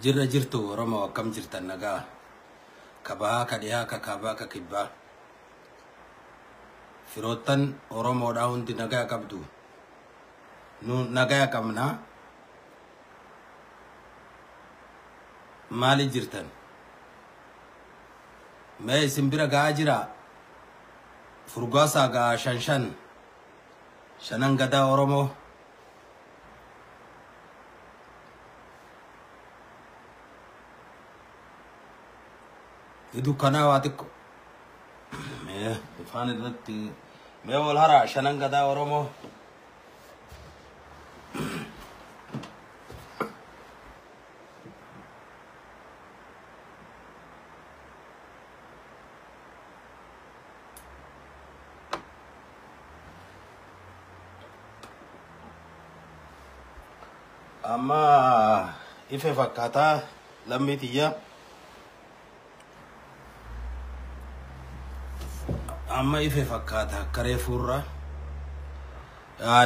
Jirra jirtu Oromoo akkam jirtan nagaa. Ka bahaa, ka dhihaa, ka kaabaa, ka kibbaa. Firoottan Oromoodhaa hundi nagaa qabdu. Nu nagaa qabnaa. Maali jirtan? Mee isin bira ga'aa jiraa? Furgaasaa ga'a shan shan. Shanan gadaa Oromoo. Dukkanaa waa xiqqo. Mee ifaan irratti mee wal haraa shanan gadaa Oromoo. Amma ife fakkaataa lammii tiyya. Amma ife fakkaata akka reefuurra.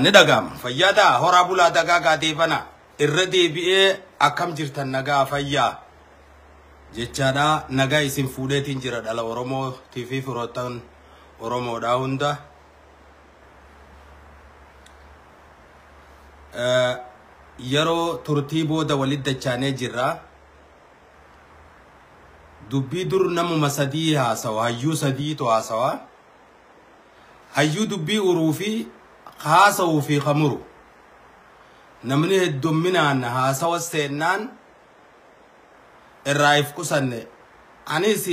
Ni dhaga'ama. Fayyaa ta'a. Horaa bulaa dagaagaa deebana. Irra deebi'ee akkam jirtan nagaa fayyaa. Jechaadha nagaa isin fuudheetiin jira dhala Oromootii fi firoottan Oromoodhaa hunda. Yeroo turtii booda walitti dachaanee jirra. Dubbii dur namuma sadii haasawa, hayyuu sadiitu haasawa. Hayyuu dubbii uruu fi haasawuu fi kamuru. Namni heddumminaan haasawa seennaan irraa if qusanne. Anis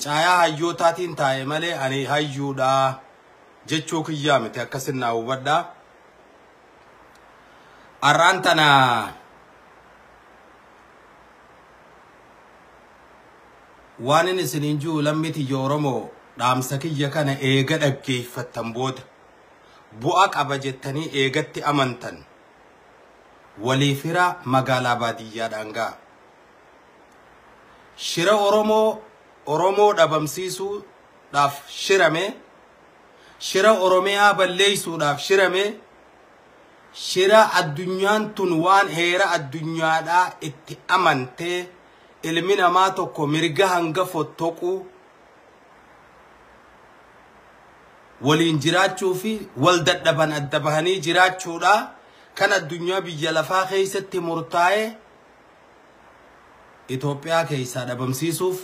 caayaa hayyootaatiin taa'e malee ani hayyuudha jechuu kiyyaa miti akkasin naa hubadhaa. Har'aan tana waan inni isiniin jiru lammii tiyya Oromoo dhaamsa kiyya kana eega dhaggeeffattan booda bu'a qaba jettanii eegatti amantan walii fira magaalaa baadiyyaadhaan ga'a. Shira Oromoo Oromoo dhabamsiisuudhaaf shirame, shira Oromiyaa balleessuudhaaf shirame, shira addunyaan tun waan heera addunyaadhaa itti amantee ilmi namaa tokko mirga hanga fottoquu waliin jiraachuu fi wal dadhaban adda bahanii jiraachuudha kan addunyaa biyya lafaa keessatti murtaa'e Itoophiyaa keessaa dhabamsiisuuf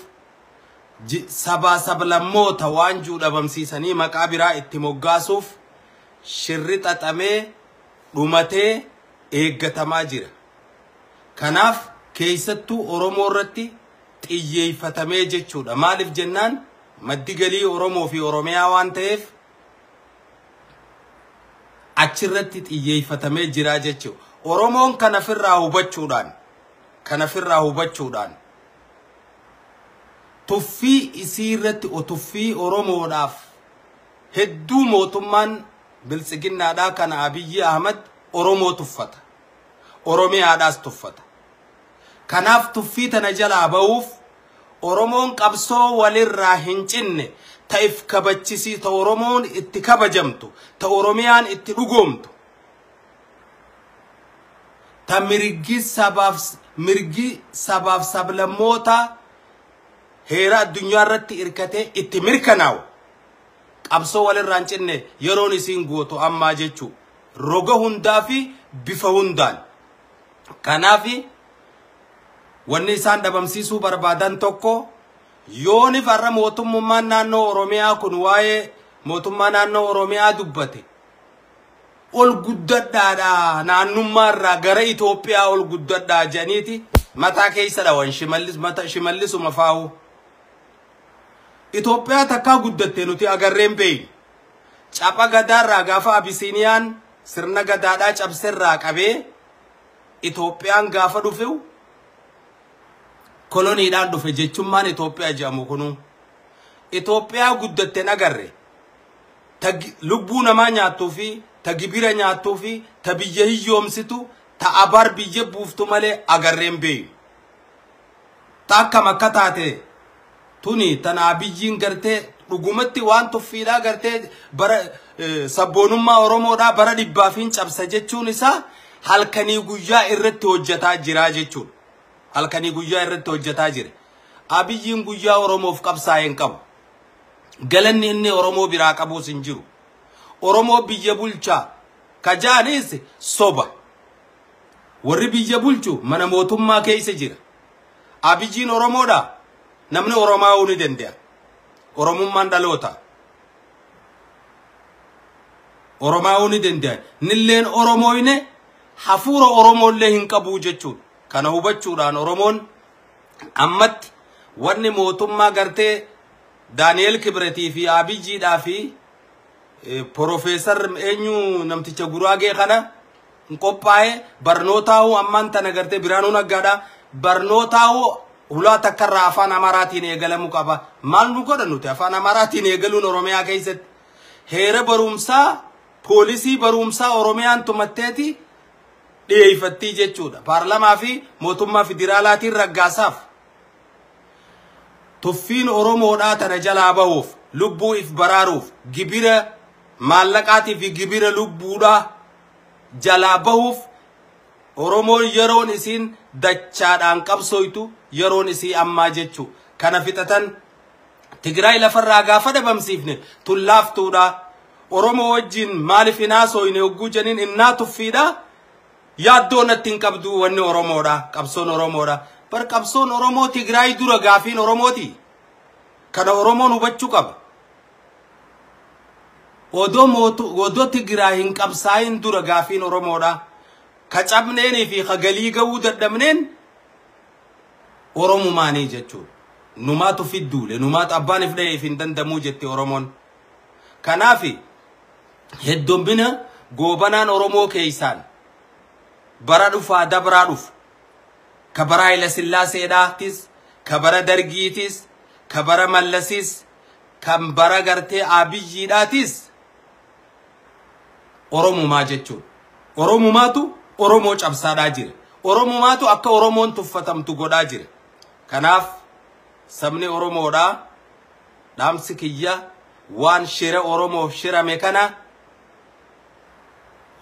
sabaa sablammoota waan jiru dhabamsiisanii maqaa biraa itti moggaasuuf shirri xaxamee dhumatee eeggatamaa jira. Kanaaf keessattuu Oromoo irratti xiyyeeffatamee jechuudha. Maaliif jennaan maddi galii Oromoo fi Oromiyaa waan ta'eef achirratti xiyyeeffatamee jira jechuudha. Oromoon kana ofirraa hubachuudhaan tuffii isii irratti tuffii Oromoodhaaf hedduu mootummaan biltsiginnaadhaa kana Abiyyi Ahmad Oromoo tuffata. Oromiyaadhaas tuffata. Kanaaf tuffii tana jalaa ba'uuf Oromoon qabsoo walirraa hin cinne ta'if kabachisii ta Oromoon itti kabajamtu ta Oromiyaan itti dhugoomtu ta mirgi sabaaf sablammoota heera addunyaa irratti hirkatee itti mirkanaa'u qabsoo walirraa hin cinne yeroon isiin gootu ammaa jechuu roga hundaa fi bifa hundaan. Kanaaf wanni isaan dhabamsiisuu barbaadan tokko yoonif har'a mootummaan naannoo Oromiyaa kun waa'ee mootummaa naannoo Oromiyaa dubbate ol guddadhaadha naannummaa irraa gara Itoophiyaa ol guddadhaa jedhaniiti mataa keessa dhawan Shimallisuma faa'u. Itoophiyaa takkaa guddatte nuti agarreen beeynu. Capha gadaarraa gaafa Abisiiniyaan sirna gadaadhaa cabserraa qabee Itoophiyaan gaafa dhufeu koloniidhaan dhufe jechummaan Itoophiyaa jedhamu kunu. Itoophiyaa guddatte agarre ta lubbuu namaa nyaattuu fi ta gibira nyaattuu fi ta biyya hiyyoomsitu ta abaar biyya buuftu malee agarreen beeyu. Ta akkam akka taate tuni tana Abiyyiin gartee dhugumatti waan tuffiidhaa gartee bara sabboonummaa Oromoodhaa bara dhibbaafiin cabsa jechuun isaa halkanii guyyaa irratti hojjetaa jira jechuudha. Halkanii guyyaa irratti hojjetaa jira. Abiyyiin guyyaa Oromoof qabsaa'e hin qabu. Galanni inni Oromoo biraa qabuus hin jiru. Oromoo biyya bulchaa kajaanis soba. Warri biyya bulchu mana mootummaa keessa jira. Abiyyiin Oromoodha. Namni Oromaa'uu ni danda'a. Oromummaan dhaloota. Oromaa'uu ni danda'a. Nilleen Oromooyne hafuura Oromoollee hin qabu jechuudha. Kana hubachuudhaan Oromoon ammatti wanni mootummaa gartee Daani'el Kibretii fi Abiyyiidhaa fi Profeesar eenyu namticha Guraagee kana hin qophaa'e barnootaa'uu ammaan tana gartee Biraanuu Naggaadha. Barnootaa'uu hulaa takkarraa afaan Amaaraatiin eegalamuu qaba. Maal nu godha nuti afaan Amaaraatiin eegaluun Oromiyaa keessatti? Heera barumsaa poolisii barumsaa Oromiyaan tumatteeti dhiyeeffattii jechuudha. Paarlamaa fi mootummaa federaalaatiin raggaasaaf. Tuffiin Oromoodhaa tana jalaa bahuuf, lubbuu if baraaruuf, gibira maallaqaatii fi gibira lubbuudhaa jalaa bahuuf Oromoon yeroon isiin dachaadhaan qabsooytu yeroon isii ammaa jechuu. Kana fixatan Tigraay lafarraa gaafa dhabamsiifne tullaaftuudha. Oromoo wajjin maaliif hinaasoyne hogguu janiin innaa tuffiidha. Yaaddoo natti hin qabdu wanni Oromoodha. Qabsoon Oromoodha. Bar qabsoon Oromoo Tigraay dura gaafiin Oromooti. Kana Oromoon hubachuu qaba. Odoo Tigraay hin qabsaayin dura gaafiin Oromoodha. Ka cabneenii fi ka galii ga'uu dadhabneen Oromumaanii jechuudha. Numaatu fidduule, numaatu abbaan if dha'eef hin dandamuu jette Oromoon. Kanaaf heddummina goobanaan Oromoo keeysaan bara dhufaa dabraa dhufu. Ka bara Haayila Sillaaseedhaatis, ka bara Dargiitis, ka bara Mallasis, kan bara gartee Abiyyiidhaatis Oromumaa jechuudha. Oromumaatu Oromoo cabsaadhaa jira. Oromumaatu akka Oromoon tuffatamtu godhaa jira. Kanaaf sabni Oromoodhaa dhaamsi kiyya waan shira Oromoof shirame kana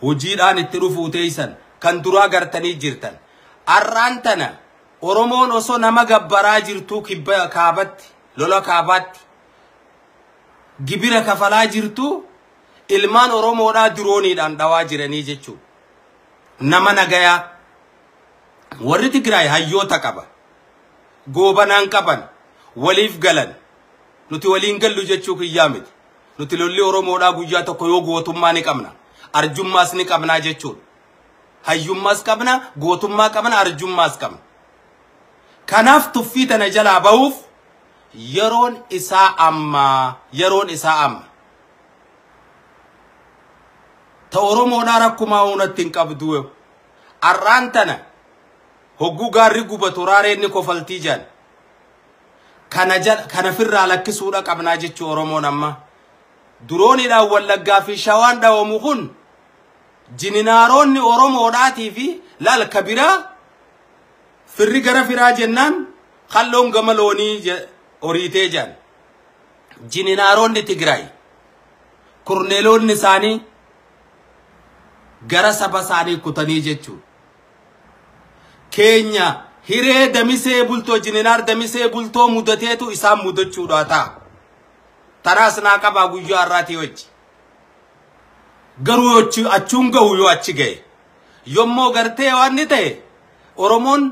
hojiidhaan itti dhufuu teessan kan duraa gartanii jirtan. Arraan tana Oromoon osoo nama gabbaraa jirtuu kibba kaabatti, lola kaabaatti gibira kafalaa jirtuu ilmaan Oromoodhaa dirooniidhaan dhawaa jiranii jechuudha. Nama nagayaa warri Tigraay hayyoota qaba. Goobanaan qaban waliif galan. Nuti waliin gallu jechuu kiyyaa miti. Nuti lolli Oromoodhaa guyyaa tokko yoo gootummaa ni qabna. Arjummaas ni qabnaa jechuudha. Hayyummaas qabna, gootummaa qabna, arjummaas qabna. Kanaaf tuffii tana jalaa bahuuf yeroon isaa amma. Yeroon isaa amma. Ta Oromoodhaa rakkumaa uunatti hin qabdu. Arraan tana hogguu gaarri gubatu raareen ni kofaltii jedhan. Kana firraa lakkisuudha qabnaa jechuu Oromoon amma. Durooniidhaan Wallaggaa fi Shawaan dhawamu kun jininaaroonni Oromoodhaatii fi laal kabiraa firri gara firaa jennaan kalloon gama loonii horiitee jedhan. Jininaaroonni Tigraay kurneeloonni isaanii gara saba isaanii kutanii jechuudha. Keenya hiree damisee bultoo jininaar damisee bultoo mudateetu isaan mudachuudha ta'a. Tanaas naa qabaa guyyaa har'aatii wajji. Garuu achuun gahu yoo achi ga'e. Yommoo gartee waan ni ta'e Oromoon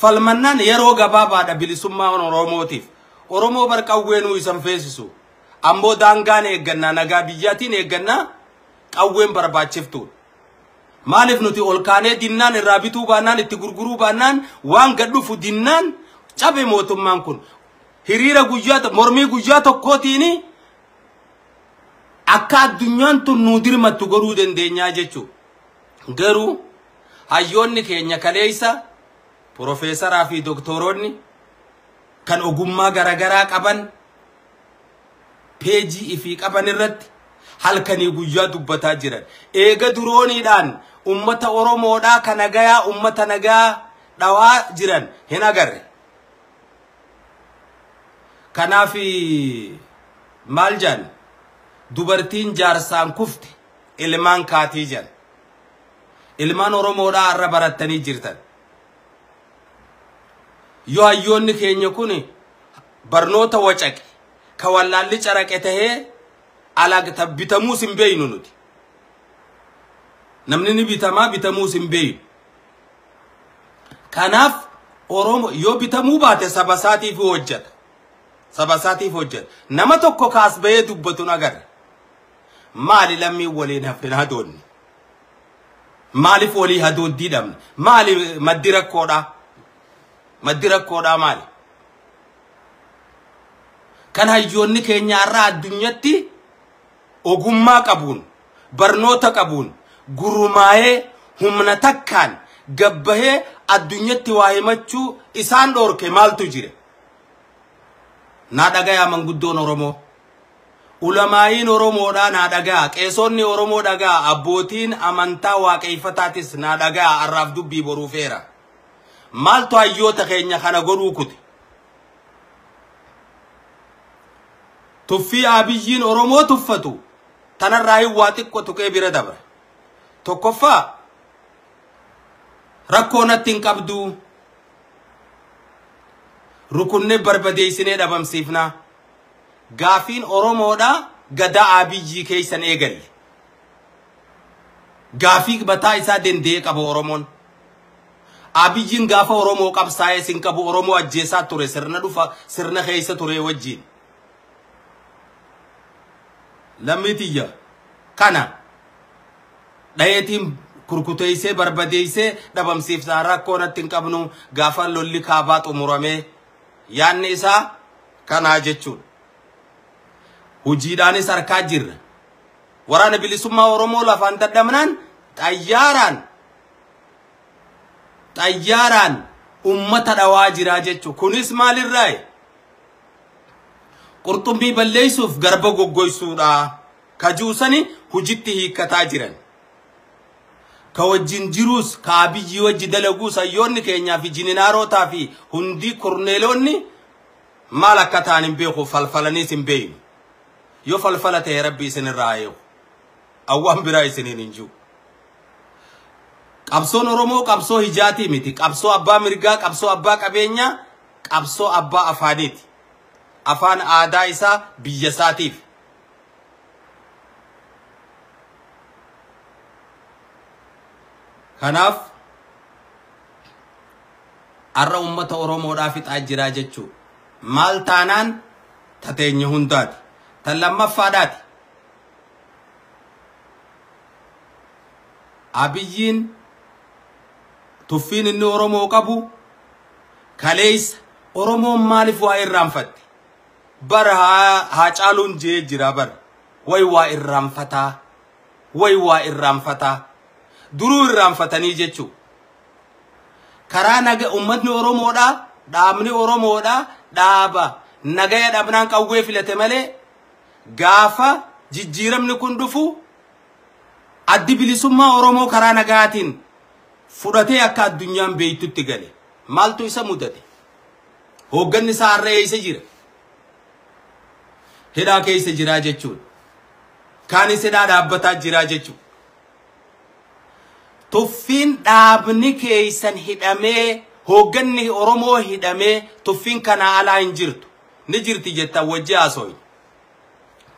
falmannaan yeroo gabaabaadha bilisummaa Oromootiif. Oromoo bar qawweenuu isan feesisu. Ammoo daangaan eeggannaa nagaa biyyaatiin eeggannaa qawween barbaachiftuudha. Maaliif nuti ol kaanee dinnaan irraa bituu baannaan itti gurguruu baannaan waan gad dhufu dinnaan cabe mootummaan kun. Hiriira guyyaa mormii guyyaa tokkootiin akka addunyaan tun nuu dirmattu godhuu dandeenyaa jechuudha. Garuu hayyoonni keenya kaleessa Profeesaraa fi doktoroonni kan ogummaa garaagaraa qaban peejii ifii qaban irratti halkanii guyyaa dubbataa jiran. Eega durooniidhaan ummata Oromoodhaa kan nagayaa ummata nagaa dhawaa jiran hin agarre. Kanaaf maal jedhan dubartiin jaarsaan kufte ilmaan kaatii jedhan. Ilmaan Oromoodhaa har'a barattanii jirtan. Yoo hayyoonni keenya kun barnoota wacaqe ka wallaalli caraqe tahee alaa bitamuus hin beeynu nuti. Namni ni bitamaa bitamuus hin beeynu. Kanaaf Oromoo yoo bitamuu baate saba isaatiif hojjeta. Saba isaatiif hojjeta. Nama tokko kaas bahee dubbatu agarra. Maali lammiin waliin hafin hadoonni? Maaliif walii hadooddii dhabne? Maali maddi rakkoodhaa? Maddi rakkoodhaa maali? Kan hayyoonni keenya har'a addunyatti ogummaa qabuun, barnoota qabuun, gurmaa'ee humna takkaan gabbahee addunyatti waa himachuu isaan dhoorke maaltu jira? Naa dhagayaa manguddoon Oromoo. Ulamaayiin Oromoodhaa naa dhagaa, qeesonni Oromoo dhagaa, abbootiin amantaa waaqeffataatis naa dhagaa har'aaf dubbii boruufeera. Maaltu hayyoota keenya kana godhuu kute? Tuffii Abiyyiin Oromoo tuffatu tanarraa hin waa xiqqoo tuqee bira dabra. Tokkoffaa rakkoo natti hin qabdu. Rukunnee barbadeessinee dhabamsiifnaa. Gaafiin Oromoodhaa gadaa Abiyyii keessan eegalle. Gaafii mataa isaa danda'ee qaba Oromoon. Abiyyiin gaafa Oromoo qabsaa'ee sin qabu Oromoo ajjeesaa ture sirna dhufa sirna keessa ture wajjin. Lammii tiyya kana dhayeetiin kurkuteessee barbadeessee dhabamsiifnaa rakkoo natti hin qabnu gaafa lolli kaabaa xumuramee yaanni isaa kanaa jechuudha. Hojiidhaanis harkaa jirra. Waraana bilisummaa Oromoo lafaan dadhabnaan xayyaaraan ummata dhawaa jira jechuudha. Kunis maalirraayi? Qurxummii balleessuuf garba goggoysuudha. Kajuusani hojiitti hiikkataa jiran. Ka wajjin jiruus ka Abiyyii wajji dalaguus hayyoonni keenyaa fi jininaarotaa fi hundi korneelonni maal akka ta'an hin beeku falfalaniis hin beeknu. Yoo falfala ta'e rabbi isinirraa eegu. Awwaan biraa isiniin hin jiru. Qabsoon Oromoo qabsoo hijaatii miti. Qabsoo abbaa mirgaa, qabsoo abbaa qabeenyaa, qabsoo abbaa afaaniiti. Afaan aadaa isaa biyya isaatiif. Kanaaf har'a uummata Oromoodhaa fixaa jiraa jechuudha. Maal taanaan tateenya hundaati. Tan lammaffaadhaati. Abiyyiin tuffiin inni Oromoo qabu kaleessa Oromoon maaliif waa irraanfatte? Bara haa caaluun jee jira bara. Way waa irraanfataa. Way waa irraanfataa. Duruu irraanfatanii jechuudha. Karaa naga uummatni Oromoodhaa dhaabni Oromoodhaa dhaaba nagaya dhabnaan qawwee filate malee gaafa jijjiiramni kun dhufu addi bilisummaa Oromoo karaa nagaatiin fudhatee akka addunyaan beektutti gale. Maaltu isa mudate? Hoogganni isaa har'a eessa jira? Hidhaa keessa jira jechuudha. Kaanis hidhaa dhaabbataa jira jechuudha. Tuffiin dhaabni keessan hidhamee hoogganni Oromoo hidhamee tuffiin kanaa alaa hin jirtu. Ni jirti jettan wajji haasooyi.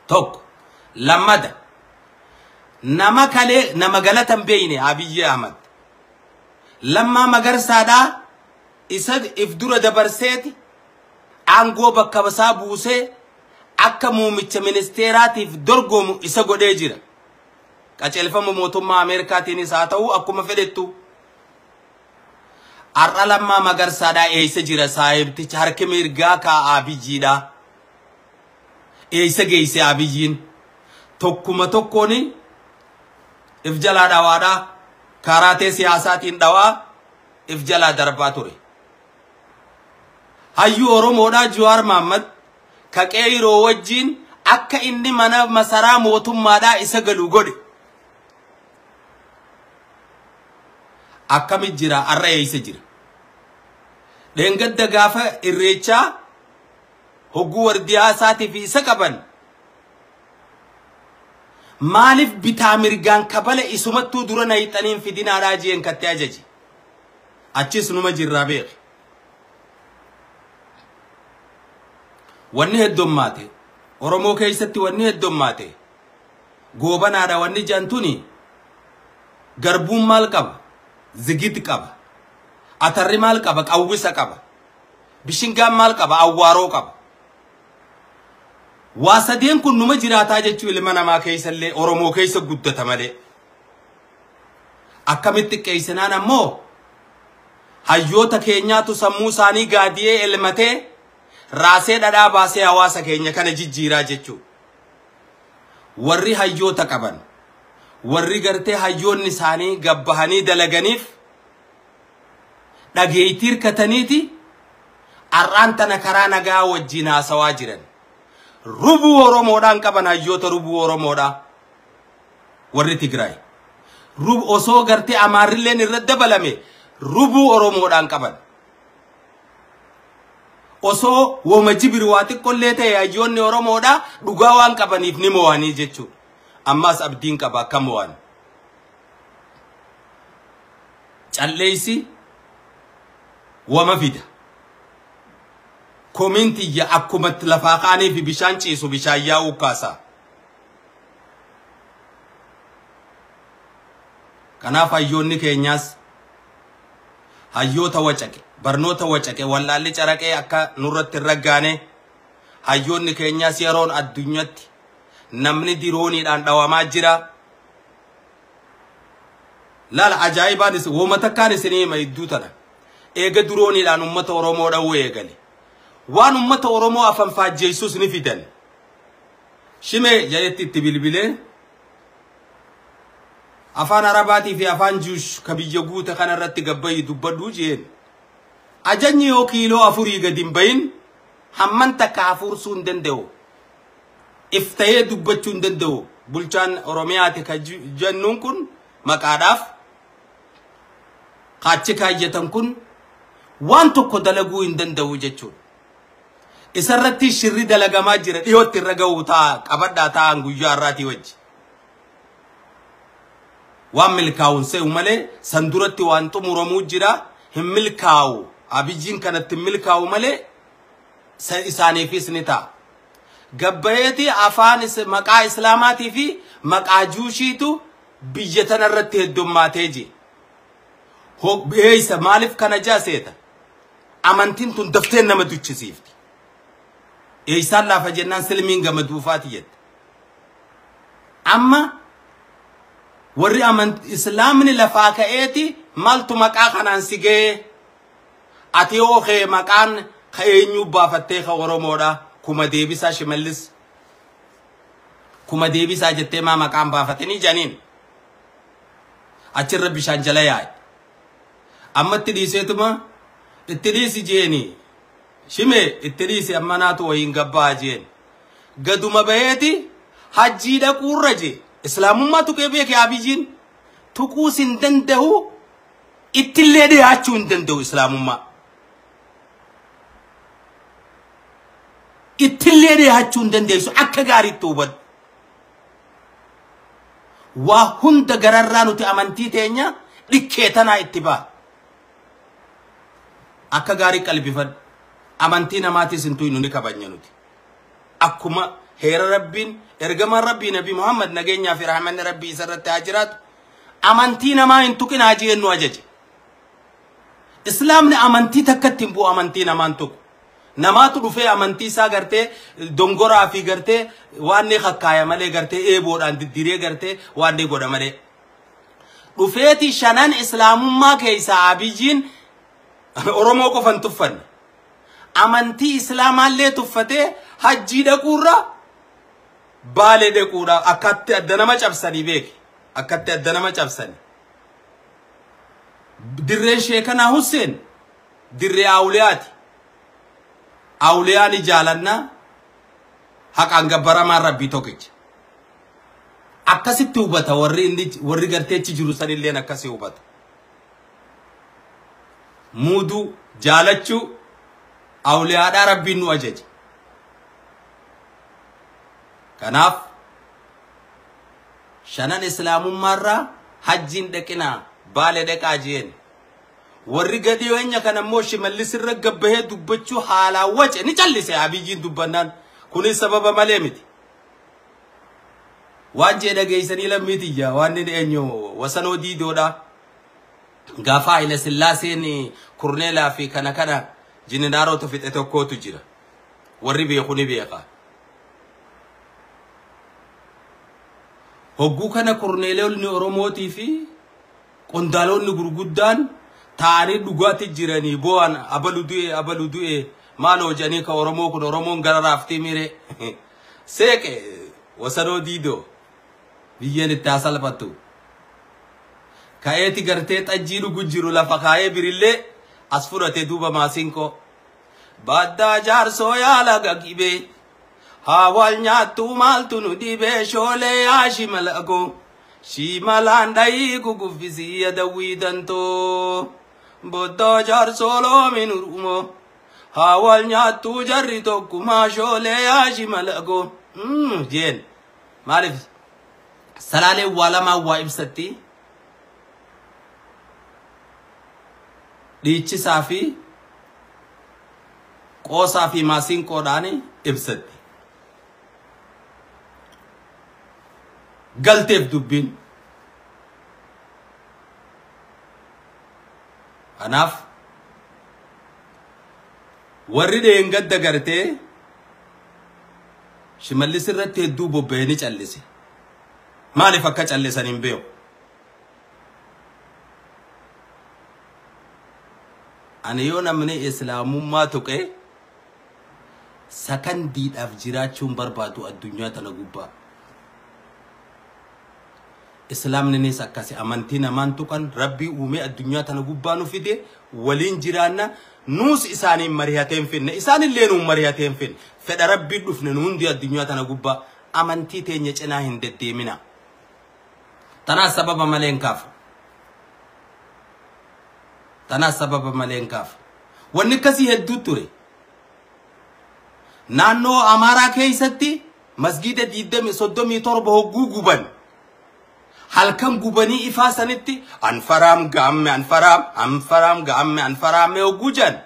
Tokko lammada nama kalee nama galata hin beekne Abiyyi Ahmad. Lammaa Magarsaadhaa isa if dura dabarseeti aangoo bakka isaa buusee akka muummicha ministeeraatiif dorgomu isa godhee jira. Qajeelfama mootummaa Ameerikaatiinis haa ta'u akkuma fedhettu. Har'a Lammaa Magarsaadhaa eessa jira saahibticha harki mirgaa kaa Abiyyiidha. Eessa geesse Abiyyiin? Tokkuma tokkoon if jalaa dhawaadhaa karaatee siyaasaatiin dhawaa if jalaa darbaa ture. Hayyuu Oromoodhaa Jawaar Mahaammad ka qeerroo wajjin akka inni mana masaraa mootummaadhaa isa galu godhe. Akkamit jira har'a eessa jira? Dheengadda gaafa irreechaa hogguu wardiyaa isaatii fi isa qaban maaliif bitaa mirgaan kabala isumattuu dura na hixaniin fidinaadhaa jeen kattee ajaje. Achis numa jirraa beeki. Wanni heddummaate Oromoo keessatti wanni heddummaate goobanaadha wanni jantuni garbuun maal qaba? Zigit qaba. Atarri maal qaba? Qawwisa qaba. Bishingaan maal qaba? Awwaaroo qaba. Waa sadeen kun numa jiraataa jechuu ilma namaa keessallee Oromoo keessa guddata malee. Akkamitti xiqqeessinaan ammoo hayyoota keenyaatu sammuu isaanii gaadiyee elmatee raasee dhadhaa baasee hawaasa keenya kana jijjiiraa jechuudha. Warri hayyoota qaban, warri gartee hayyoonni isaanii gabbahanii dalaganiif dhageettii hirkataniiti har'aan tana karaa nagaa wajjin haasawaa jiran. Rubuu Oromoodhaan qaban hayyoota rubuu Oromoodhaa warri Tigraay. Osoo gartee Amaarrilleen irra dabalame rubuu Oromoodhaan qaban. Osoo wooma jibiri waa xiqqollee ta'e hayyoonni Oromoodhaa dhugaa waan qabaniif ni mo'anii jechuudha. Ammas abdiin qaba akka mo'an. Calleessi wama fida. Komiin tiyya akkumatti lafaa kaanii fi bishaan ciisu bishaan yaa'uu kaasa. Kanaaf hayyoonni keenyaas hayyoota wacaqe, barnoota wacaqe, wallaalli caraqee akka nurratti hin raggaane hayyoonni keenyaas yeroon addunyaatti namni dirooniidhaan dhawamaa jira. Laala ajaa'ibaan wooma takkaan isinii hima idduu tana. Eega dirooniidhaan uummata Oromoo dhawuu eegale. Waan uummata Oromoo afan faajjeessus ni fidan. Shimee jedhetti itti bilbilee afaan Arabaatii fi afaan Juush ka biyya guute kanarratti gabbayii dubbadhuu jeen. Ajajni yoo kiiloo 4 gadi hin bahin hamman takka hafuursuu hin danda'u. Iftahee dubbachuu hin danda'u. Bulchaan Oromiyaati ka jennuun kun maqaadhaaf kaachi kaayyatan kun waan tokko dalaguu hin danda'u jechuudha. Isarratti shirri dalagamaa jira dhiyootti irra ga'uu ta'a qabadhaa ta'an guyyaa har'aatii wajji. Waan milkaa'uun se'u malee san duratti waan xumuramuu jira hin milkaa'u. Abiyyiin kanatti hin milkaa'u malee isaaniifis ni ta'a. Gabbayeeti afaan maqaa Islaamaatii fi maqaa Juushiitu biyya tanarratti heddummaatee jira. Eessa maaliif kana jaaseeta? Amantiin tun daftee nama duchisiifti. Eessaan laafa jennaan silmiin gama duufaati jette. Amma warri Islaamni lafaa ka'eeti maaltu maqaa kanaan si ga'ee? Ati yoo kee maqaan ka eenyuu baafattee ka Oromoodha? Kuma deebisaa Shimallis. Kuma deebisaa jettee maa maqaan baafatanii janiin. Achirra bishaan jala yaa'e. Amma itti dhiiseetuma itti dhiisi jeeni. Shimee itti dhiisi amma naatu wayiin gabbaa jeen. Gaduma baheeti hajjii dhaquurra jee. Islaamummaa tuqee beeke Abiyyiin tuquus hin danda'u ittillee dhiyaachuu hin danda'u Islaamummaa. Ittillee dhiyaachuu hin dandeessu akka gaariitti hubadhu. Waa hunda gararraa nuti amantii teenya dhikkee tanaa itti ba'a. Akka gaarii qalbifadhu. Amantii namaatis hin tuynu ni kabajna nuti. Akkuma heera Rabbiin ergamaan Rabbii Nabi Muhammad nageenyaa fi rahmanni Rabbii isarratti haa jiraatu. Amantii namaa hin tuqin haa jeennu ajaje. Islaamni amantii takkatti hin bu'u amantii namaan tuqu. Namaatu dhufee amantii isaa gartee dongoraa fi gartee waan ni kakkaaya malee gartee eeboodhaan diddiree gartee waan ni godha malee. Dhufeeti shanan Islaamummaa keessaa Abiyyiin Oromoo qofan tuffanne. Amantii Islaamaallee tuffatee hajjii dhaquurra Baalee dhaquudha akkatti adda nama cabsanii beeki. Akkatti adda nama cabsanii. Dirreen Sheekanaa Husseen dirree Awuliyaati. Awuliyaan jaalannaa haqaan gabbaramaan Rabbii tokkicha. Akkasitti hubata warri inni warri garteechi jiru sanilleen akkasii hubata. Muuduu jaalachuu awuliyaadhaa Rabbiin nu ajaje. Kanaaf shanan Islaamummaarraa hajjiin dhaqinaa Baalee dhaqaa jeen. Warri gadi kana immoo Shimallis irra gabbahee dubbachuu haalaan wace ni callise Abiyyiin dubbannaan. Kunis sababa malee miti. Waan jee dhageessanii lammiitiyya waan inni eenyu wasanoo diidoodha. Gaafa Haayila Sillaaseen Kurneelaa fi kana kana jininaarota fixe tokkootu jira. Warri beeku ni beeka. Hogguu kana Kurneelonni Oromootii fi qondaalonni gurguddaan taa'anii dhugaatti jiranii bo'an abalu du'e maaloo jedhanii ka Oromoo kun Oromoon gara raaftii mire. Seeqe wasanoo diidoo biyyeen itti haa salphattu. Ka'eeti gartee xajjii dhugu jiru lafa kaayee birillee as fudhate duuba maasinkoo. Baddaa jaarsoo yaala gagibee haa wal nyaattu maaltu nu dhibee shoolee yaa shimala koo shimalaan dhayii kukuffisii adawwii dantoo. Boddoo jaarsoo loomi nurumoo haa wal nyaattu jarri tokkumaa shoolee yaa shimala koo. Jeen maaliif salaalee waa lamaan waa ibsatti dhiichisaa fi qoosaa fi maasinqoodhaan ibsatti. Galteef dubbiin. Kanaaf warri dheengadda gartee Shimallis irratti hedduu bobba'ee ni callise. Maaliif akka callisan hin beeku? Ani yoo namni islaamummaa tuqe sakandiidhaaf jiraachuun barbaadu addunyaa tana gubbaa. Islaamninis akkasi amantii namaan tuqan rabbii uumee addunyaa tana gubbaa nu fide waliin jiraanna nuus isaaniin mari'atee hin finne isaanillee nuun mari'atee hin finne fedha rabbii dhufne nu hundi addunyaa tana gubbaa amantii teenya cinaa hin deddeemina. Tanaaf sababa malee hin kaafu. Tanaaf sababa malee hin kaafu. Wanni akkasii hedduu ture. Naannoo Amaaraa keessatti masgiida 37 hogguu guban. Halkan gubanii ifaa sanitti anfaraam gaamme anfaraam anfaraam gaamme anfaraame hogguu jedhan.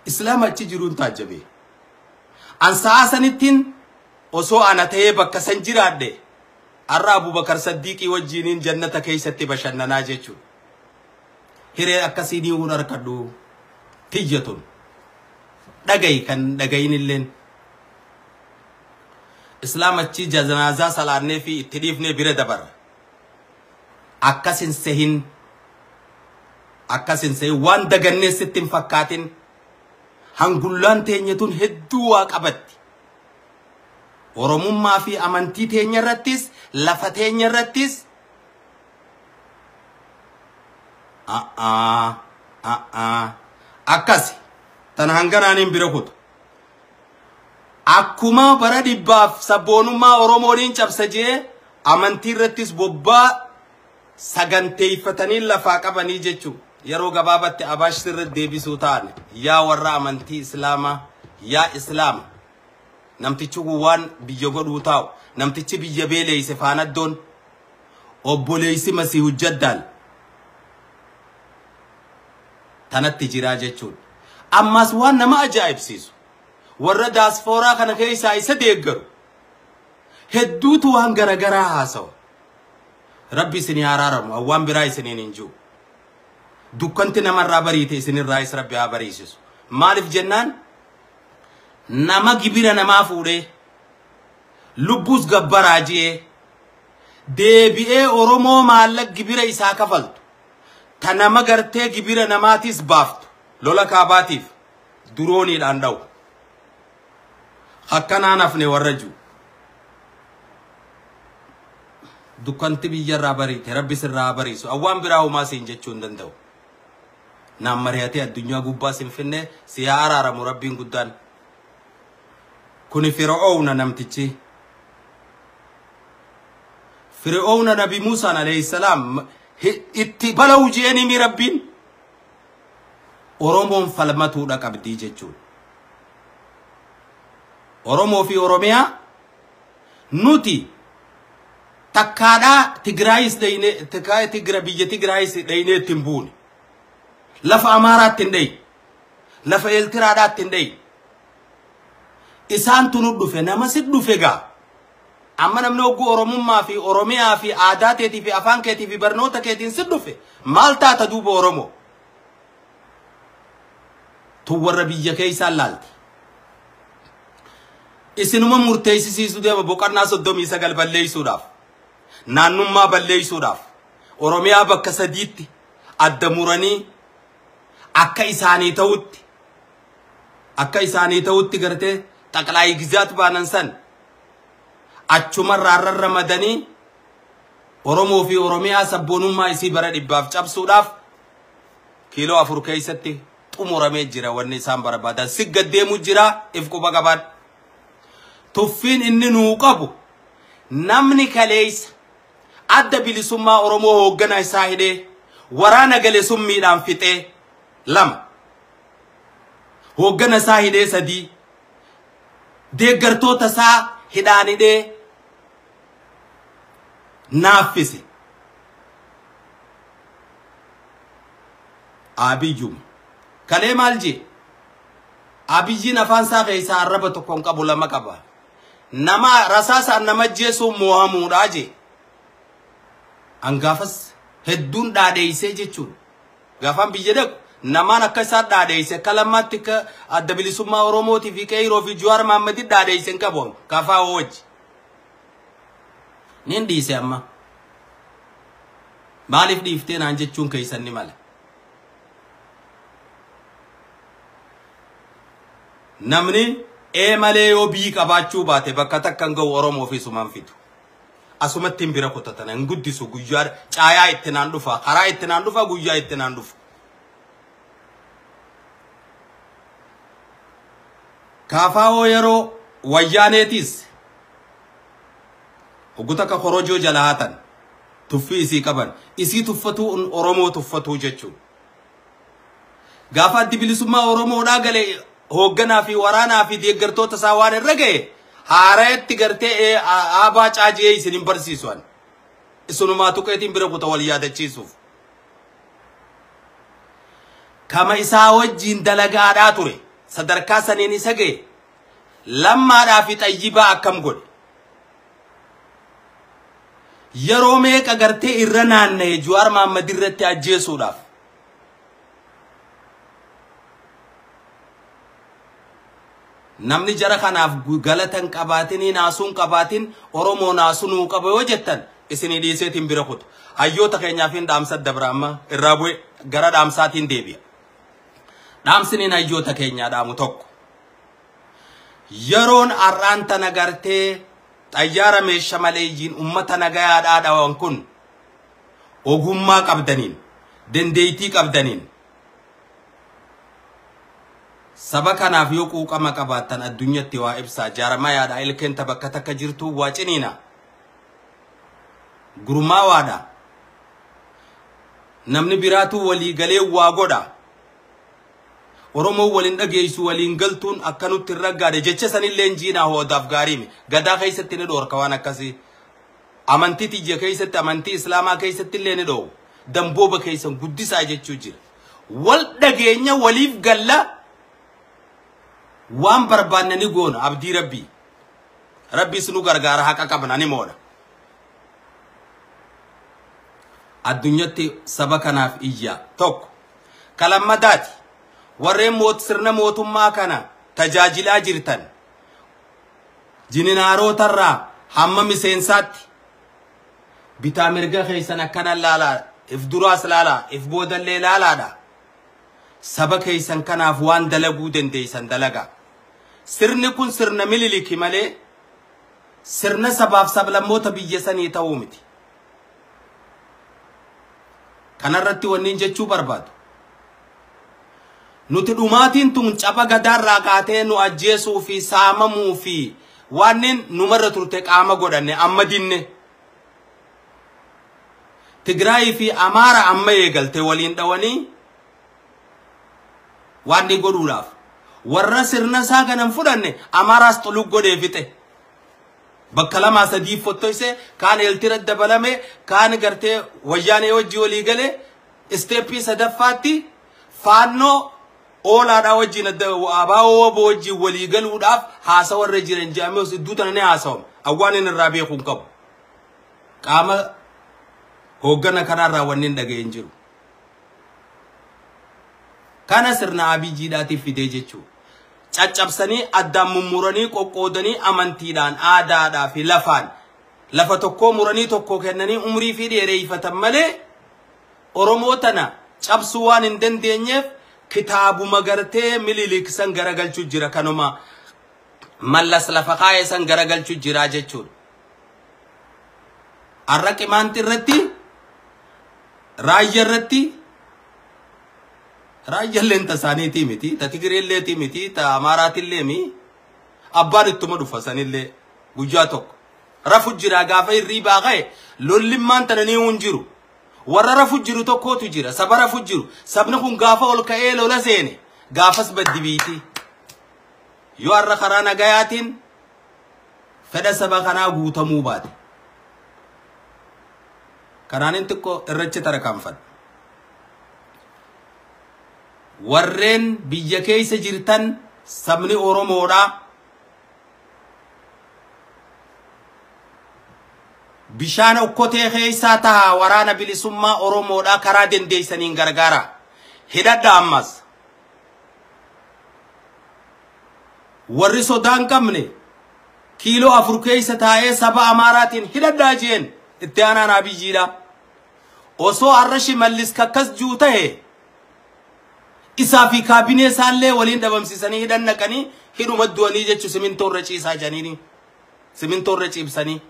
Islaama achi jiruun taajjabe. An sa'a sanittiin osoo ana ta'ee bakka san jiraadhe har'a Abubakar Saddiiqii wajjiniin jannata keessatti bashannanaa jechuudha. Hiree akkasii ni hun harkadhu tiyyatun. Dhagayi kan dhagayin illeen. Islaam achi janaazaa salaannee fi itti dhiifnee bira dabarra. Akkas hin sehin. Akkas hin sehin waan dagannee sitti hin fakkaatin. Hangullaan teenya tun hedduu waa qabatti. Oromummaa fi amantii teenya irrattis lafa teenya irrattis akkasi tan hanganaaniin bira kutu. Akkuma bara dhibbaaf sabboonummaa Oromooniin cabsa jee amantii irrattis bobbaa saganteeffatanii lafaa qabanii jechuudha. Yeroo gabaabatti Abaash sirra deebisuu ta'an yaa warra amantii Islaamaa yaa Islaama. Namtichi kun waan biyya godhuu taa'u namtichi biyya beeleeyse faanaddoon obboleeysi Masiihu Jaddaal tanatti jiraa jechuudha. Ammas waan nama ajaa'ibsiisu warra daaspooraa kana keessaa isa deeggaru hedduutu waan garagaraa haasawa. Rabbi isinii araaramu waan biraa isiniin hin jiru. Dukkanti namarraa bariite isinirraayis Rabbi haa bariisisu. Maaliif jennaan nama gibira namaa fuudhee lubbuus gabbaraa ji'ee deebi'ee Oromoo maallaqa gibira isaa kafaltu ta nama gartee gibira namaatis baaftu lola kaabaatiif durooniidhaan dha'u. Akkanaan hafne warra jiru. Dukkanti biyyarraa bariite Rabbi sirraa haa bariisu. Awwaan biraa homaa siin jechuu hin danda'u. Naan mari'atee addunyaa gubbaa sin finne si haa araaramu Rabbiin guddaan. Kuni Fir'aawna namtichi. Fir'aawna Nabi Muusaan alayhi salaam itti bala'u jeeni Rabbiin. Oromoon falmatuudha qabdii jechuudha. Oromoo fi Oromiyaa nuti takkaadhaa Tigraayis dhaynee Tigra biyya Tigraayis dhaynee ittiin buune. Lafa Amaaraatti hin dhayin. Lafa Eeltiraadhaatti hin dhayin. Isaantu nu dhufe nama si dhufe gaa. Amma namni hogguu Oromummaa fi Oromiyaa fi aadaa keetii fi afaan keetii fi barnoota keetiin si dhufe maal taata duuba Oromoo? Tun warra biyya keessaan laalti. Isinuma murteessisiisuu deema boqonnaa 39 balleessuudhaaf. Naannummaa balleessuudhaaf. Oromiyaa bakka sadiitti adda muranii akka isaanii ta'utti gartee xaqlaayii gizaat baanan san achumarraa rarramadanii Oromoo fi Oromiyaa sabboonummaa isii bara dhibbaaf cabsuudhaaf kiiloo 4 keessatti xumuramee jira wanni isaan barbaadan. Sigga deemu jira if quba qaban. Tuffiin inni nuu qabu namni kaleessa adda bilisummaa Oromoo hooggana isaa hidhee waraana gale summiidhaan fixee 2 hooggana isaa hidhee 3 deeggartoota isaa hidhaan hidhee naaffise. Abiyyuma kalee maal jee? Abiyyiin afaan isaa keessaa arraba tokko hin qabu 2 qaba. Nama rasaasaan nama ajjeesuun moo'amuudha jee. Angaafas hedduun dhaadheessee jechuudha. Gaafaan biyya dhaqu namaan akka isaan dhaadheesse akka lammaatti akka adda bilisummaa Oromootii fi Qeyroo fi Jawaar Mahammadii dhaadheesse hin qabu kaafaa wajji. Nin dhiise amma. Maaliif dhiiftee naan jechuun keessan ni mala. Namni ee malee yoo biyyi qabaachuu baate bakka takka hin ga'u Oromoo fi sumaan fidu. Asumatti hin bira kutatan hin guddisu guyyaa caayaa itti naan dhufa karaa itti naan dhufa guyyaa itti naan dhufa. Kaafaawoo yeroo wayyaaneetis hogguta akka korojoo jala haatan tuffii isii qaban isii tuffatuu Oromoo tuffatuu jechuudha. Gaafa addi bilisummaa Oromoodhaa galee hoogganaa fi waraanaa fi deeggartoota isaa waan irra ga'e haareetti gartee aabaa caajee isin hin barsiisu ani. Isinumaa tuqeetiin bira kuta wal yaadachiisuuf. Kama isaa wajjin dalagaadhaa ture sadarkaa saniin isa ga'e lammaadhaa fi xayyibaa akkam godhe. Yeroo meeqa gartee irra naanna'e Jawaar Mahammad irratti ajjeesuudhaaf. Namni jara kanaaf galatan qabaatinii naasuun qabaatin Oromoo naasunuu qaba yoo jettan isinii dhiiseetiin bira kutu. Hayyoota keenyaaf hin dhaamsa dabra amma irraa bu'e gara dhaamsaatiin deebi'a. Dhaamsiniin hayyoota keenyaa dhaamu tokko. Yeroon har'aan tana gartee xayyaara meeshaa maleeyyiin uummata nagayaadhaa dhawan kun ogummaa qabdaniin dandeettii qabdaniin saba kanaaf yoo quuqama qabaattan addunyatti waa ibsaa jaarmayaadha ilkeenta bakka takka jirtu waa ciniina gurmaawaadha namni biraatu walii galee waa godha Oromoo waliin dhageessu waliin galtuun akkanutti hin raggaade jecha sanillee injiinaa hoodaaf gaariimi gadaa keessatti ni dhoorka waan akkasii amantii tiyya keessatti amantii islaamaa keessatti illee ni dhoowwu dambooba keessan guddisaa jechuu jira wal dhageenya waliif galla waan barbaanne ni goona abdii rabbii rabbiis nu gargaara haqa qabna ni moona. Addunyatti saba kanaaf iyyaa tokko kalammadaati warreen sirna mootummaa kana tajaajilaa jirtan jininaarotarraa hamma miseensaatti bitaa mirga keessan akkana laalaa if duraas laalaa if boodallee laalaadha. Saba keessan kanaaf waan dalaguu dandeessan dalagaa. Sirni kun sirna Miniliki malee sirna sabaaf sablammoota biyya sanii ta'uu miti. Kanarratti wanni jechuu barbaadu. Nuti dhumaatiin tun caba gadaarraa kaatee nu ajjeesuu fi saamamuu fi waan numarra turte qaama godhanne amma dinne. Tigraayii fi Amaara amma eegalte waliin dhawanii waan ni godhuudhaaf. Warra sirna isaa kanan fudhanne Amaaraas xulug godhee fixe. Bakka 2 3 fottoyse kaan Eeltira dabalame kaan gartee wayyaanee wajji walii galee isteeppii sadaffaatti Faannoo oolaadhaa wajjin abaa'oo waboo wajjin walii galuudhaaf haasawa irra jiran jedhamee iddoo tana ni haasawama. Awwaan inni irraa beekuu hin qabu. Qaama hooggana kanarraa wanni hin dhaga'e hin jiru. Kana sirna Abiyyiidhaatiif fidee jechuudha. Caccabsanii addaan mummuranii qoqqoodanii amantiidhaan aadaadhaa fi lafaan lafa tokkoo muranii tokko kennanii umrii fi dheereeffatan malee Oromoo tana cabsuu waan hin dandeenyeef kitaabuma gartee Minilik san garagalchuu jira, kanuma Mallas lafa kaa'e san garagalchuu jira jechuudha. Har'a Qimaanti irratti, Raayyaa irratti, Raayyaalleen ta isaaniitii miti, ta Tigireelleetii miti, ta Amaaraatillee mi, abbaan ittuma dhufa sanillee guyyaa tokko. Rafu jira gaafa hirriibaa ka'e lollimmaan tana ni hin jiru. Warra rafu jiru tokkotu jira, saba rafu jiru. Sabni kun gaafa ol ka'ee lola seene gaafas baddi biiti. Yoo har'a karaa nagayaatiin fedha saba kanaa guutamuu baate. Kanaanin xiqqoo irrachi tarkaanfadha. Warreen biyya keessa jirtan sabni Oromoodhaa. Bishaan okkotee keessaa tahaa waraana bilisummaa Oromoodhaa karaa dandeessaniin gargaara. Hidhadha ammas. Warri sodaa hin qabne kiiloo 4 keessa taa'ee saba Amaaraatiin hidhadhaa jeen itti aanaan Abiyyiidha. Osoo har'a Shimallis kakkas jiru ta'e isaa fi kaabinee isaallee waliin dhabamsiisanii hidhan naqanii hidhuma du'anii jechuun simintoo irra ciisaa janiini. Simintoo irra ciibsanii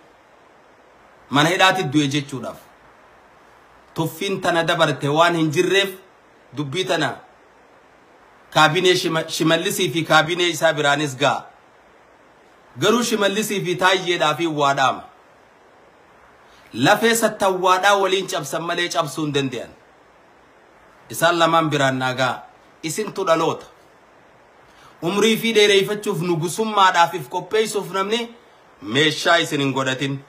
mana hidhaatti du'e jechuudhaaf. Tuffiin tana dabarte waan hin jirreef dubbii tana kaabinee Shimallisii fi kaabinee isaa biraanis ga'a. Garuu Shimallisii fi Taayyeedhaa fi waadhaama. Lafee sattawwaadhaa waliin cabsan malee cabsuu hin danda'an. Isaan lamaan biraan naagaa. Isintu dhaloota. Umrii fi dheereeffachuuf nugusummaadhaaf if qopheessuuf namni meeshaa isin hin godhatin.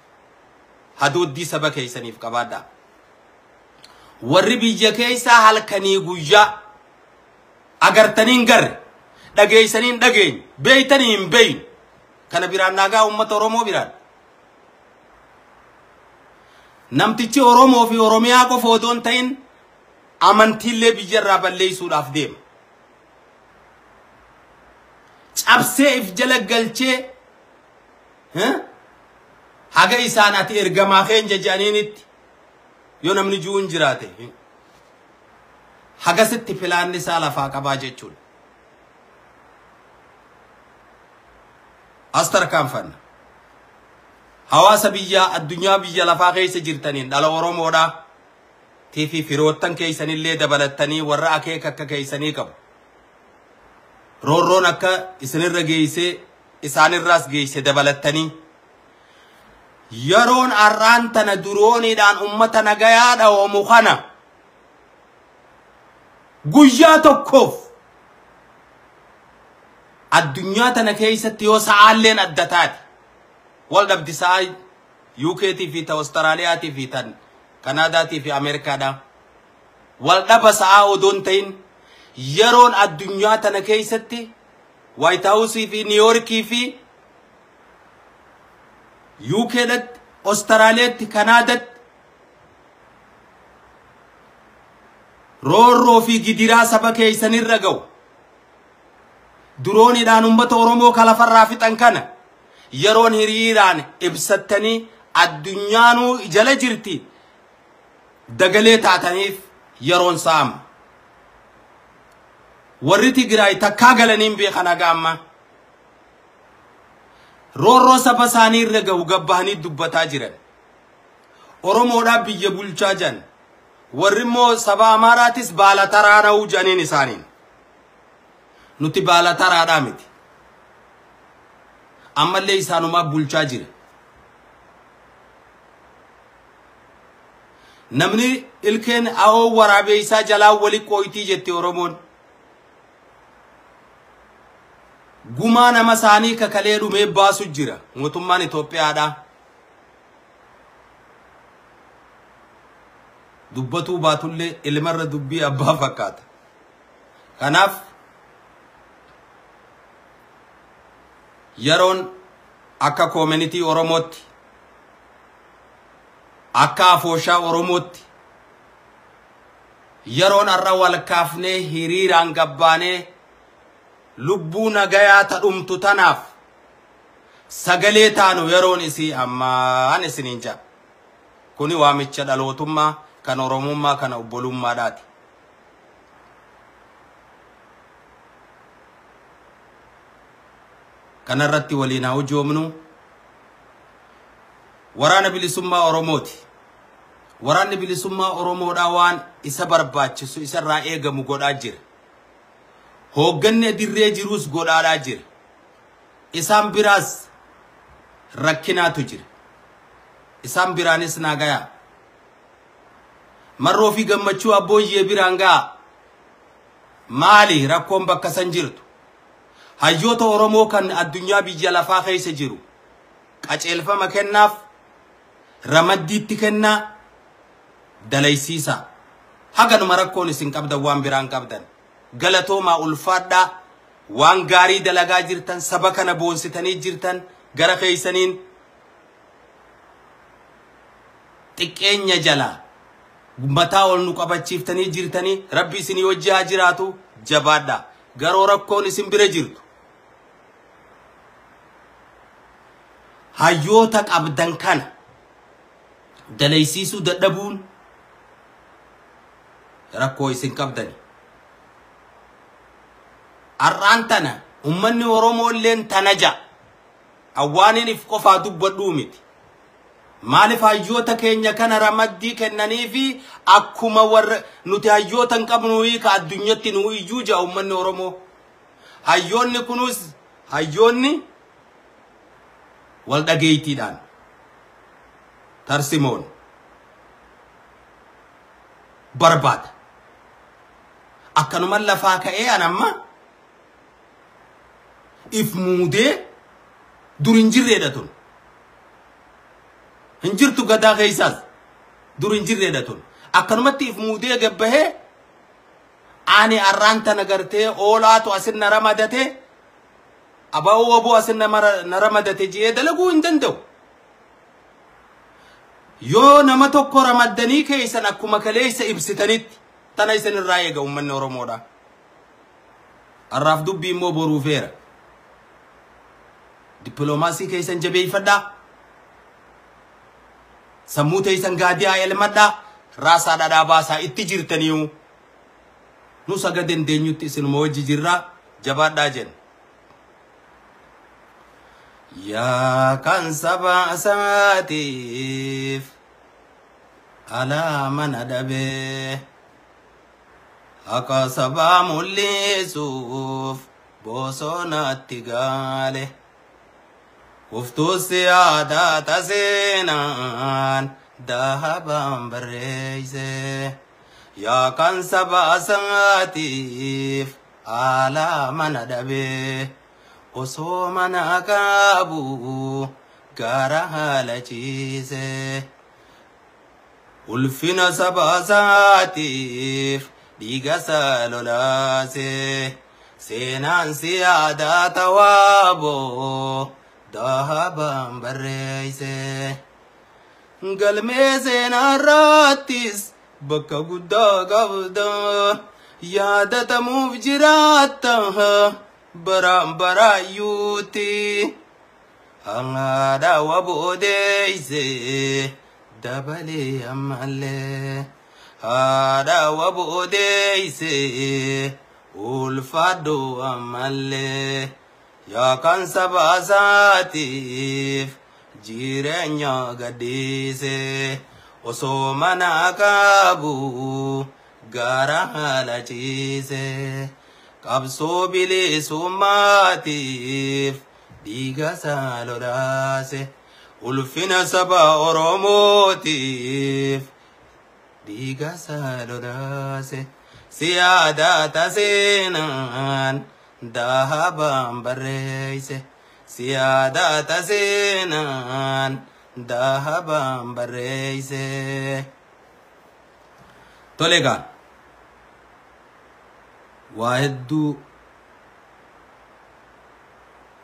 Haduuddii saba keessaniif qabaadhaa. Warri biyya keessaa halkanii guyyaa agartanii hin garre, dhageessanii hin dhageenye, beeytanii hin beeyne. Kana biraan naagaa uummata Oromoo biraan. Namtichi Oromoo fi Oromiyaa qofa otoo hin ta'in amantiillee biyyarraa balleessuudhaaf deema. Cabsee if jala galchee haga isaan ati ergamaa keenya jedhaniinitti yoo namni jiru hin jiraate hagasitti filaanni isaa lafaa qabaa jechuudha. As tarkaanfanna. Hawaasa biyyaa addunyaa biyya lafaa keessa jirtaniin dhala Oromoodhaa tiifi firoottan keessanillee dabalattanii warra akeeka akka keessanii qabu. Roorroon akka isinirra geessee isaanirraas geesse dabalattanii yeroon har'aan tana durooniidhaan ummata nagayaa dhawoomu kana guyyaa tokkoof addunyaa tana keessatti yoo sa'aalleen adda taate wal dhabdi sa'aa UKtii fi ta Austraaliyaatii fi tan Kanaadaatii fi Ameerikaadhaa wal dhaba sa'aa odoo hin ta'in yeroon addunyaa tana keessatti White House fi New Yorkii fi UKdhatti, Austraaliyaatti, Kanaadaatti roorroo fi gidiraa saba keessanirra ga'u. Durooniidhaan uummata Oromoo kalafarraa fixan kana yeroon hiriiraan ibsattanii addunyaanuu jala jirti dagalee taataniif yeroon saama. Warri Tigraay takkaa galaniin beekan haga ammaa. Roorroo saba isaanii irra gahu gabbahanii dubbataa jiran. Oromoodhaaf biyya bulchaa jiran. Warri immoo saba Amaaraatis baala taraa na'uu jedhaniin isaaniin. Nuti baala taraadhaa miti. Ammallee isaanumaa bulchaa jira. Namni ilkeen awoo waraabee isaa jalaa wali qooytii jetti Oromoon. Gumaa nama isaanii kakalee dhumee baasu jira mootummaan Itoophiyaadhaa. Dubbatuu baatullee ilmarra dubbii abbaa fakkaata. Kanaaf yeroon akka koominitii Oromootti, akka afooshaa Oromootti, yeroon har'a wal kaafnee hiriiraan gabbaanee lubbuu nagayaa tadhumtu tanaaf sagalee taanu yeroon isii ammaan isiniin jedha. Kuni waamicha dhalootummaa kan Oromummaa kan obbolummaadhaati. Kanarratti waliin haa hujoomnu. Waraana bilisummaa Oromooti. Waraanni bilisummaa Oromoodhaa waan isa barbaachisu isarraa eegamu godhaa jira. Hoogganni dirree jiruus godhaadhaa jira. Isaan biraas rakkinaatu jira. Isaan biraanis naa gayaa. Marroo fi gammachuu abbooyyee biraan ga'a. Maali rakkoon bakka san jirtu? Hayyoota Oromoo kan addunyaa biyya lafaa keessa jiru qajeelfama kennaaf, ramaddiitti kennaa, dalaysiisaa. Haganuma rakkoon isin qabdan waan biraan qabdan. Galatoomaa, ulfaadhaa, waan gaarii dalagaa jirtan, saba kana boonsitanii jirtan. Gara keeysaniin xiqqeenya jalaa mataa ol nu qabachiiftanii jirtanii, rabbi isinii wajji haa jiraatu, jabaadhaa. Garoo rakkoon isin bira jirtu, hayyoota qabdan kana dalaysiisuu dadhabuun rakkoo isin qabdani. Har'aan tana ummanni Oromoo illeen tana ja'a. Awwaaniin if qofaa dubbadhuu miti. Maaliif hayyoota keenya kana ramaddii kennanii fi akkuma warra nuti hayyoota hin qabnu ka addunyatti nu iyyuu ja'a ummanni Oromoo. Hayyoonni kunis hayyoonni wal dhageeytiidhaan tarsimoon barbaada. Akkanuma lafaa ka'ee an amma if muudee dur hin jirreedha tun. Hin jirtu gadaa keessaas dur hin jirreedha tun. Akkanumatti if muudee gabbahee ani arraan tana gartee oolaatu asin na ramadate, aba'oo waboo asin na ramadate ji'ee dalaguu hin danda'u. Yoo nama tokko ramaddanii keessan akkuma kaleessa ibsitanitti tana isin irraa eega uummanni Oromoodha. Har'aaf dubbii immoo boruufeera. Dippiloomaasii keessan jabeeffadhaa. Sammuu teessan gaadiyaa elmadhaa. Raasaa dhadhaa baasaa itti jirtaniiyu. Nus haga dandeenyutti isinuma wajji jirraa, jabaadhaa jenna. Yaa kan saba isaatiif alaa mana dhabee, haqa sabaa mul'isuuf bosonatti gaale. Kuftuusi aadaa taseenaan dahabaan barreeyse. Yaa kan saba isaatiif alaa mana dhabee, osoo mana qabu gara haala ciise. Ulfina saba isaatiif dhiiga isaa lolaase. Seenaan si aadaa tawaaboo dahabaan barreeyse. Galmee seenaarrattis bakka guddaa qabda. Yaadatamuuf jiraatta baraan baraayyuutti. Haadha waboodeeyse dabalee ammallee. Haadha waboodeeyse ulfaadhu ammallee. Yaa kan saba isaatiif jireenya gadhiise, osoo mana qabu gara haala ciise. Qabsoo bilisummaatiif dhiiga isaa lolaase. Ulfina saba Oromootiif dhiiga isaa lolaase. Siyaadata seenaan dahabaan barreeyse. Siyaadata seenaan dahabaan barreeyse. Tole egaa. Waa hedduu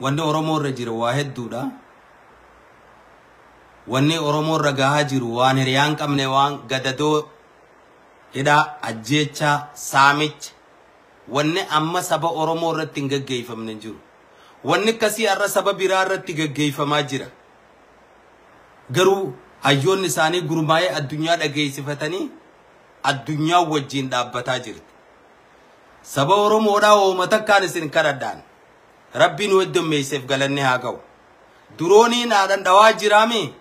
wanni Oromoo irra jira waa hedduudha. Wanni Oromoo irra gahaa jiru waan hiriyaan qabne, waan gadadoo, hidhaa, ajjeechaa, saamicha, wanni amma saba Oromoo irratti hin gaggeeffamne hin jiru. Wanni akkasii har'a saba biraa irratti gaggeeffamaa jira. Garuu hayyoonni isaanii gurmaa'ee addunyaa dhageessifatanii addunyaa wajjin dhaabbataa jirti. Saba Oromoodhaa ooma takkaan isin kadhadhaan. Rabbiin nu heddummeesseef galanni haa ga'u. Dirooniin haadhan dhawaa jiraami.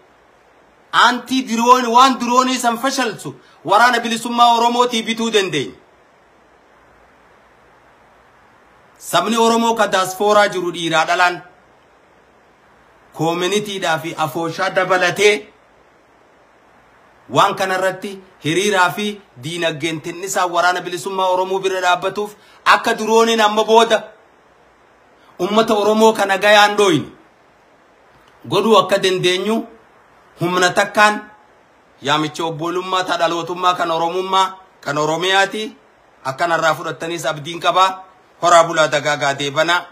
Anti drone waan diroonii san fashalsu waraana bilisummaa Oromootii bituu dandeenya. Sabni Oromoo ka daaspooraa jiru dhiiraa dhalaan koominitiidhaa fi afooshaa dabalatee waan kanarratti hiriiraa fi diinagdeen tinnisaa waraana bilisummaa Oromoo bira dhaabbatuuf akka dirooniin amma booda ummata Oromoo kana gayaan dhooyne godhuu akka dandeenyu humna takkaan yaamicha obbolummaa ta dhalootummaa kan Oromummaa kan Oromiyaati akkanarraa fudhattaniis abdiin qabaa. Horaa bulaa dagaagaa deebanaa.